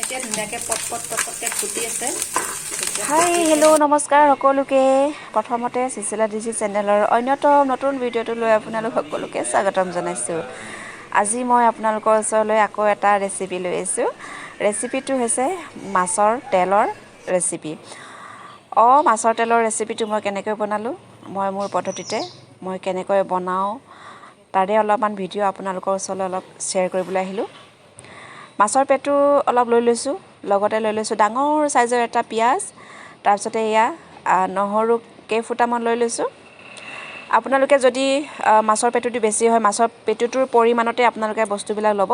এতিয়া ধুনীয়াকৈ পট পট পট পটকৈ ফুটি আছে। হাই, হেল্ল', নমস্কাৰ সকলোকে। প্ৰথমতে চিচিলা ডিজি চেনেলৰ অন্যতম নতুন ভিডিঅ'টো লৈ আপোনালোক সকলোকে স্বাগতম জনাইছোঁ। আজি মই আপোনালোকৰ ওচৰলৈ আকৌ এটা ৰেচিপি লৈ আহিছোঁ। ৰেচিপিটো হৈছে মাছৰ তেলৰ ৰেচিপি। মাছৰ তেলৰ ৰেচিপিটো মই কেনেকৈ বনালোঁ, মই মোৰ পদ্ধতিতে মই কেনেকৈ বনাওঁ তাৰে অলপমান ভিডিঅ' আপোনালোকৰ ওচৰলৈ অলপ শ্বেয়াৰ কৰিবলৈ আহিলোঁ। মাছৰ পেটু অলপ লৈ লৈছোঁ, লগতে লৈ লৈছোঁ ডাঙৰ চাইজৰ এটা পিঁয়াজ, তাৰপিছতে এয়া নহৰু কেইফুটামান লৈ লৈছোঁ। আপোনালোকে যদি মাছৰ পেটুটো বেছি হয়, মাছৰ পেটুটোৰ পৰিমাণতে আপোনালোকে বস্তুবিলাক ল'ব।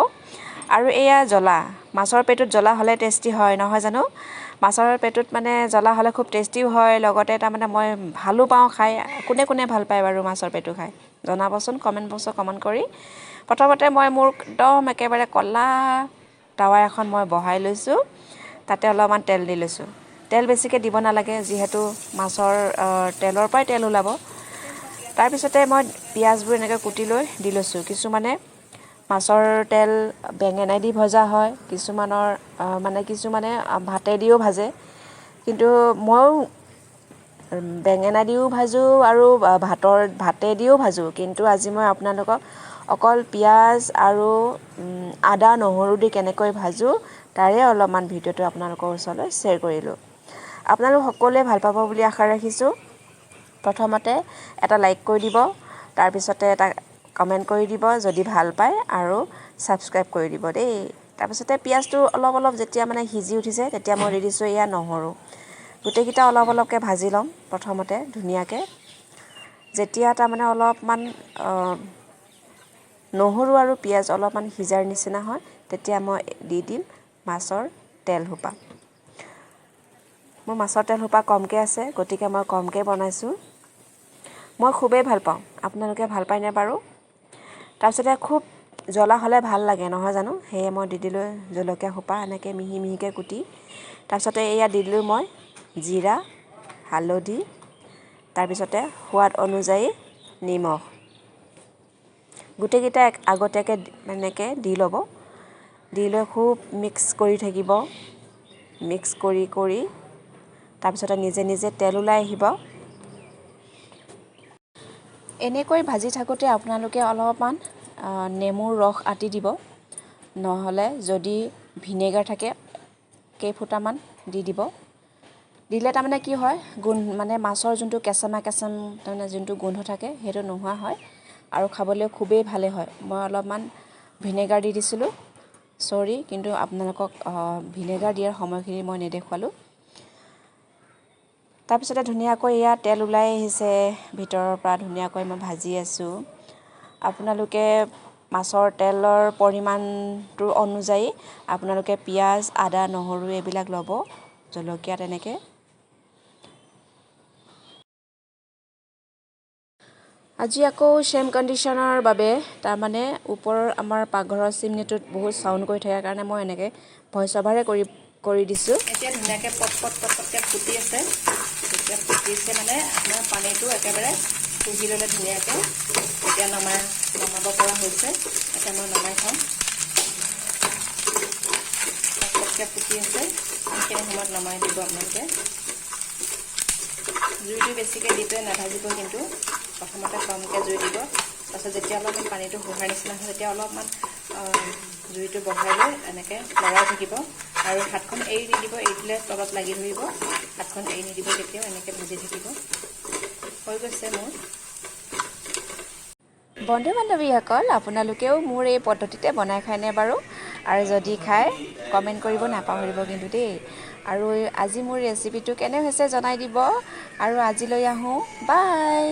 আৰু এয়া জ্বলা, মাছৰ পেটুত জ্বলা হ'লে টেষ্টি হয় নহয় জানো? মাছৰ পেটুত মানে জ্বলা হ'লে খুব টেষ্টিও হয়, লগতে তাৰমানে মই ভালো পাওঁ খাই। কোনে কোনে ভাল পায় বাৰু মাছৰ পেটু খাই জনাবচোন কমেণ্ট বক্সত কমেণ্ট কৰি। প্ৰথমতে মই মোৰ একদম একেবাৰে ক'লা টাৱা এখন মই বহাই লৈছোঁ, তাতে অলপমান তেল দি লৈছোঁ। তেল বেছিকৈ দিব নালাগে, যিহেতু মাছৰ তেলৰ পৰাই তেল ওলাব। তাৰপিছতে মই পিঁয়াজবোৰ এনেকৈ কুটি লৈ দি লৈছোঁ। কিছুমানে মাছৰ তেল বেঙেনা দি ভজা হয়, কিছুমানৰ মানে কিছুমানে ভাতে দিও ভাজে, কিন্তু ময়ো বেঙেনা দিও ভাজোঁ আৰু ভাতে দিও ভাজোঁ। কিন্তু আজি মই আপোনালোকক অকল পিঁয়াজ আৰু আদা নহৰু দি কেনেকৈ ভাজোঁ তাৰে অলপমান ভিডিঅ'টো আপোনালোকৰ ওচৰলৈ শ্বেয়াৰ কৰিলোঁ। আপোনালোক সকলোৱে ভাল পাব বুলি আশা ৰাখিছোঁ। প্ৰথমতে এটা লাইক কৰি দিব, তাৰপিছতে এটা কমেণ্ট কৰি দিব যদি ভাল পায়, আৰু ছাবস্ক্ৰাইব কৰি দিব দেই। তাৰপিছতে পিঁয়াজটো অলপ অলপ যেতিয়া মানে সিজি উঠিছে তেতিয়া মই দি দিছোঁ এয়া নহৰু। গোটেইকেইটা অলপ অলপকৈ ভাজি ল'ম প্ৰথমতে ধুনীয়াকৈ। যেতিয়া তাৰমানে অলপমান নহৰু আৰু পিঁয়াজ অলপমান সিজাৰ নিচিনা হয়, তেতিয়া মই দি দিম মাছৰ তেল সোপা। মোৰ মাছৰ তেল সোপা কমকৈ আছে, গতিকে মই কমকৈ বনাইছোঁ। মই খুবেই ভাল পাওঁ, আপোনালোকে ভাল পায়নে বাৰু? তাৰপিছতে খুব জ্বলা হ'লে ভাল লাগে নহয় জানো? সেয়ে মই দি দিলোঁ জলকীয়া সোপা এনেকৈ মিহি মিহিকৈ কুটি। তাৰপিছতে এয়া দি দিলোঁ মই জিৰা, হালধি, তাৰপিছতে সোৱাদ অনুযায়ী নিমখ। গোটেইকেইটা আগতীয়াকৈ এনেকৈ দি ল'ব, দি লৈ খুব মিক্স কৰি থাকিব। মিক্স কৰি কৰি তাৰপিছতে নিজে নিজে তেল ওলাই আহিব। এনেকৈ ভাজি থাকোঁতে আপোনালোকে অলপমান নেমুৰ ৰস আঁতি দিব, নহ'লে যদি ভিনেগাৰ থাকে কেইফুটামান দি দিব। দিলে তাৰমানে কি হয়, গোন্ধ মানে মাছৰ যোনটো কেঁচেমা কেঁচেম তাৰমানে যোনটো গোন্ধ থাকে সেইটো নোহোৱা হয় আৰু খাবলৈ খুবেই ভালেই হয়। মই অলপমান ভিনেগাৰ দি দিছিলোঁ, চৰি, কিন্তু আপোনালোকক ভিনেগাৰ দিয়াৰ সময়খিনি মই নেদেখুৱালোঁ। তাৰপিছতে ধুনীয়াকৈ এয়া তেল ওলাই আহিছে ভিতৰৰ পৰা, ধুনীয়াকৈ মই ভাজি আছোঁ। আপোনালোকে মাছৰ তেলৰ পৰিমাণটোৰ অনুযায়ী আপোনালোকে পিঁয়াজ, আদা, নহৰু এইবিলাক ল'ব, জলকীয়া তেনেকৈ। আজি আকৌ ছেম কণ্ডিশ্যনৰ বাবে তাৰমানে ওপৰৰ আমাৰ পাকঘৰৰ চিমনিটোত বহুত চাউণ্ড কৰি থকাৰ কাৰণে মই এনেকৈ ভইচ অভাৰে কৰি দিছোঁ। এতিয়া ধুনীয়াকৈ পট পট পট পটকৈ ফুটি আছে। যেতিয়া ফুটিছে মানে আপোনাৰ পানীটো একেবাৰে শুহি ল'লে ধুনীয়াকৈ। এতিয়া নমাব পৰা হৈছে। এতিয়া মই নমাই থওঁ। পট পটকৈ ফুটি আছে, সেইখিনি সময়ত নমাই দিব আপোনালোকে। জুইটো বেছিকৈ দি পেলাই নাভাজিব, কিন্তু প্ৰথমতে কমকৈ জুই দিব। তাৰপাছত যেতিয়া অলপমান পানীটো শুহাৰ নিচিনা হয় তেতিয়া অলপমান জুইটো বঢ়াই লৈ এনেকৈ লৰাই থাকিব আৰু হাতখন এৰি নিদিব, এৰি দিলে তলত লাগি ধৰিব। হাতখন এৰি নিদিব কেতিয়াও, এনেকৈ ভাজি থাকিব। হৈ গৈছে মোৰ। বন্ধু বান্ধৱীসকল, আপোনালোকেও মোৰ এই পদ্ধতিতে বনাই খায়নে বাৰু? আৰু যদি খায় কমেণ্ট কৰিব নাপাহৰিব কিন্তু দেই। আৰু আজি মোৰ ৰেচিপিটো কেনে হৈছে জনাই দিব। আৰু আজিলৈ আহোঁ, বাই।